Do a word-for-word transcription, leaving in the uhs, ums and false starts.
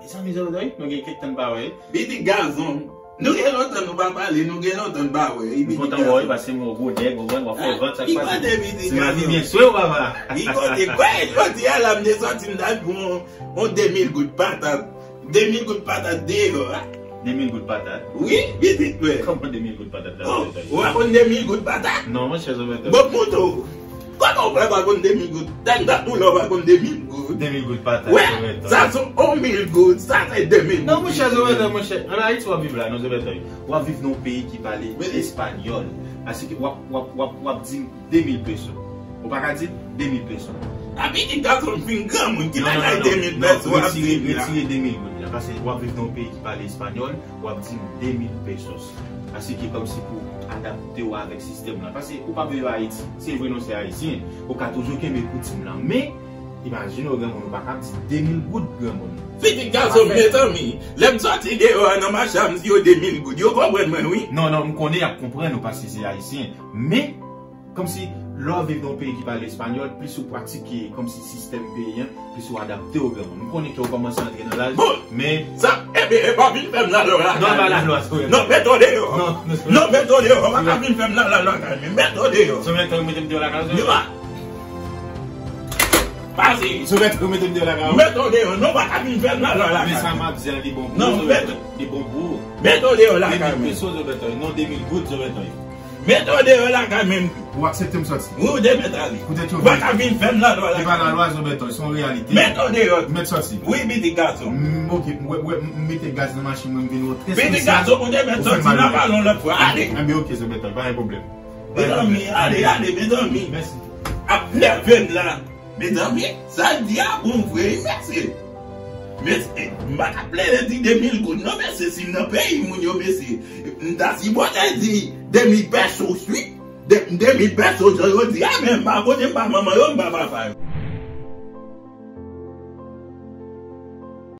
Sa mizè w, nou gen kèk tan pa wè. Pitit gason, nou gen lontan nou pa pale, nou gen lontan nou pa wè. M kontan wè w, paske m wè w gwo nèg, w konprann, w ap fè vant, sa k pase. Ki kote pitit gason? Ti maten byen sou papa. Ki kote? Kwè jodi a la m te sòti m t al pran yon de mil goud patat. De mil goud patat deyò a. De mil goud patat? Wi, pitit mwen. Kòman de mil goud patat la? Oh, ou pa konn de mil goud patat? Non, monchè, Zòbètò. Bon, mouton. Kòman ou fè pa konn de mil goud? Tèt dat ou la ou pa konn de mil goud. De mil goud patat, wè, Zòbètò. Sa se yon mil goud, sa se de mil goud. Non, monchè, Zòbètò, monchè. An Ayiti w ap viv la, non, Zòbètò. W ap viv nan yon peyi ki pale espanyòl. Paske w ap, w ap, w ap, w ap di de mil peso. Ou pa ka di de mil peso. A pitit gason m fin granmoun, ki bagay de mil peso w ap di la? Retire de mil goud la. Paske w ap viv nan yon peyi ki pale espanyòl, w ap di de mil pesos. Paske kòmsi pou adapte w avèk sistèm lan. Paske ou pa viv Ayiti. Se vre nou se ayisyen. Ou ka toujou kenbe koutim lan. Men, imajine w granmoun, ou pa ka di de mil goud granmoun. Pitit gason m, mezanmi, lè m sòti deyò a nan mache a, m di yo de mil goud. Yo konprann mwen, wi. Non, non, m konnen y ap konprann ou paske se ayisyen. Men, kòmsi, lè w viv nan yon peyi ki pale espanyòl, plis ou pratike kòmsi sistèm peyi an, plis ou adapte w granmoun. M konnen ke w kòmanse antre nan laj, men sa, ebyen, e pa vin fè m lalwa lakay mwen. Non, pa lalwa, Zòbètò. Non, mete w deyò. Non, non, mete w deyò. Ou pa ka vin fè m lalwa lakay mwen. Mete w deyò. Zòbètò, mete m deyò lakay ou? Pase. Zòbètò, mete m deyò lakay ou? Mete w deyò. Non, ou pa ka vin fè m lalwa lakay mwen. Men sa m ap di a, li bon pou ou, Zòbètò. Li bon pou ou. Mete w deyò lakay mwen. De mil peso, Zòbètò. Non, de mil goud, Zòbètò. Mete w deyò lakay mwen. Ou aksepte m sòti? Wi, ou te mèt ale. Koute tchovi. Ou pa ka vin fè m lalwa la. Se pa lalwa, Zòbètò, se yon reyalite. Mete w deyò. Mèt sòti. Wi, pitit gason. M, ok, m, wè, wè, m mete gaz nan machin mwen, m vin wè w trè espesyal. Pitit gason, ou te mèt sòti, n a pale yon lòt fwa. Ale. Enben, ok, Zòbètò, pa gen pwoblèm. Mezanmi, ale, ale, mezanmi. Mèsi. Ap nève m la. Mezanmi, sa l di a bon vre, wi, mesye. Mesye, m pa t ap plede di de mil goud, non, mesye, si m nan peyi moun yo, mesye. M ta sipoze di de mil pesos, wi. De, de mil pesos, jan yo di a, men m pa konnen, m pa manman yo, m pa papa yo.